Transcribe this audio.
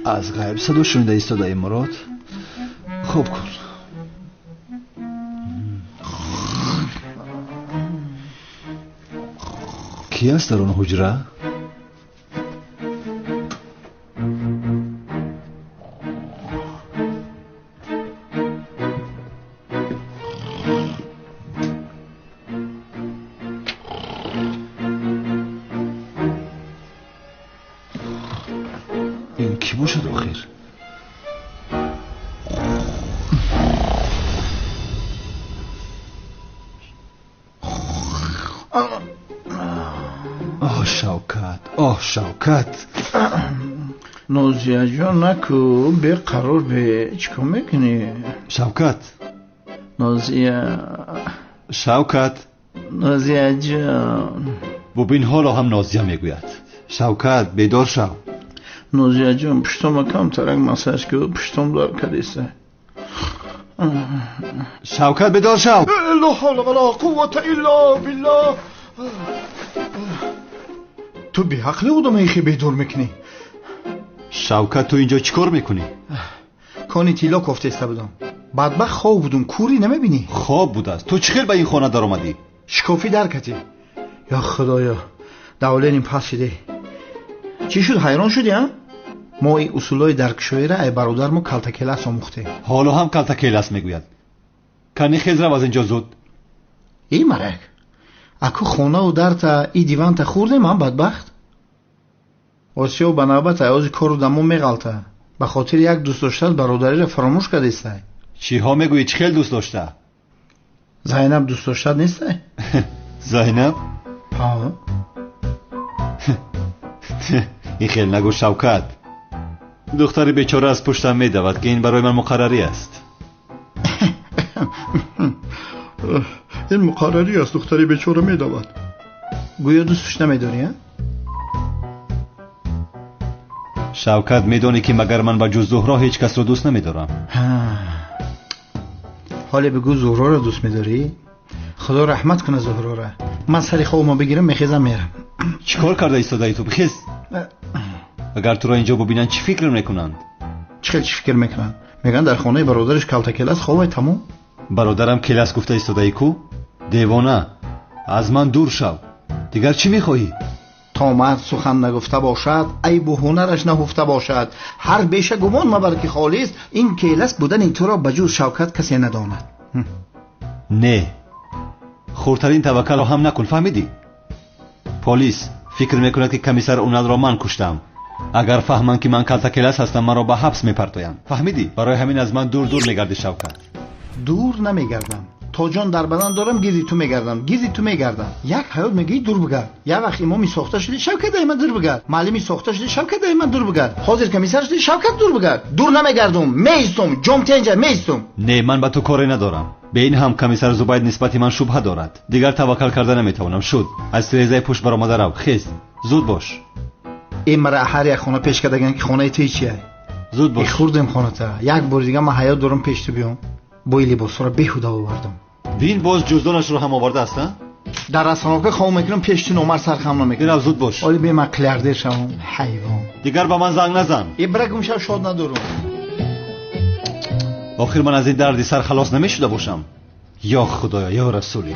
Аз ғайб садо шунида истодаи, Мурод. Хоб кун. Кӣ аст дар он ҳуҷра? Ин кӣ бошад охир? Оҳ, Шавкат, оҳ, Шавкат. Нозияҷон, наку, беқарор бе, чӣ кор мекунӣ? Шавкат. Нозия. Шавкат. Нозияҷон. Бубин, ҳоло ҳам Нозия мегӯяд. Шавкат, бедор шав. Нозияҷон, пуштома камтарак массаж ку, пуштом дар кадиса. Шавкат, бедор шав. Ла ҳавла вала қуввата илла биллаҳ. Ту беақли одама ихе бедор мекунӣ. Шавкат, ту инҷо чӣ кор мекунӣ? Кони тилло кофтеста будам. Бадбахт хоб будум, кӯрӣ намебинӣ? Хоб будааст. Ту чӣ хел ба ин хона даромадӣ? Шикофӣ дар катӣ. Ё худоё, давленим пас шиде. Чӣ шуд, ҳайрон шудӣ, а? Мо ин усулҳои даркшоира ай бародармо калтакелас омӯхтем. Ҳоло ҳам калтакелас мегӯяд. Кани хез, рав аз инҷо зуд. Эй марак, аку хонаву дарта и диванта хӯрдем, а бадбахт? Осиё ба навбат аёзи кору дамо меғалта. Ба хотири як дӯст доштат бародариро фаромӯш кардестай. Чиҳо мегӯӣ? Чӣ хел дӯст дошта? Зайнаб дӯст доштат нестай? Зайнаб? Ҳа. Ин хел нагӯ, Шавкат. Духтари бечора аз пуштам медавад, ки ин барои ман муқаррарӣ аст. Ин муқаррарӣ аст, духтари бечора медавад. Гӯё дӯстш намедорӣ, а? Шавкат, медонӣ ки магар ман ба ҷуз Зуҳро ҳеҷ касро дӯст намедорам. Ҳоле бигӯ, Зуҳроро дӯст медорӣ? Худо раҳмат кунад Зуҳрора. Ман сари хобмо бигирам, мехезам, мерам. Чӣ кор карда истодаи ту? Бихез. Агар туро инҷо бубинанд, чӣ фикр мекунанд? Чӣ хел чӣ фикр мекунанд? Мегӯянд дар хонаи бародараш калтакелас хобай, тамом. Бародарам келас гуфта истодаи ку? Девона, аз ман дур шав. Дигар чӣ мехоҳӣ? То мард сухан нагуфта бошад, айбу ҳунараш наҳуфта бошад. Ҳар беша гумон мабар, ки холист. Ин келас будани туро ба ҷуз Шавкат касе надонад. Не, хурдтарин таваккалро ҳам накун, фаҳмидӣ? Полис фикр мекунад, ки комиссар Уналро ман куштам. Агар фаҳманд, ки ман калтакелас ҳастам, маро ба ҳабс мепартоянд, фаҳмидӣ? Барои ҳамин аз ман дур дур мегардӣ, Шавкат. Дур намегардам. То ҷон дар бадан дорам, гирди ту мегардам, гирди ту мегардам. Як ҳаёт мегӯӣ дур бигард. Як вақт имоми сохта шудӣ, Шавкат, ай ман дур бигард. Муаллими сохта шудӣ, Шавкат, ай ман дур бигард. Ҳозир комиссар шудӣ, Шавкат, дур бигард. Дур намегардум, меистум, ҷом тенҷа меистум. Не, ман ба ту коре надорам. Бе ин ҳам комиссар Зубайд нисбати ман шубҳа дорад. Дигар таваккал карда наметавонам. Шуд, аз тирезаи пушт баромада рав. Хез, зуд бош. Э, мара ҳар як хона пеш кардаган, ки хонаи ту чия? Зуд бош. Хурдем хоната. Як бори дига ман ҳаёт дорам, пеш ту биём. Бо ин либосҳоро беҳуда овардам. Бин, боз ҷуздонашро ҳам овардааст, а? Дар расановка хоб мекунам, пеш ту номар сархам намекунам. Бирав, зуд бош. Оли бе ман қилярдер шавам, ҳайвон. Дигар ба ман занг назан. Э, бира гум шав, шод надорам. Охир ман аз ин дарди сар халос намешуда бошам. Ё Худоё, ё Расули.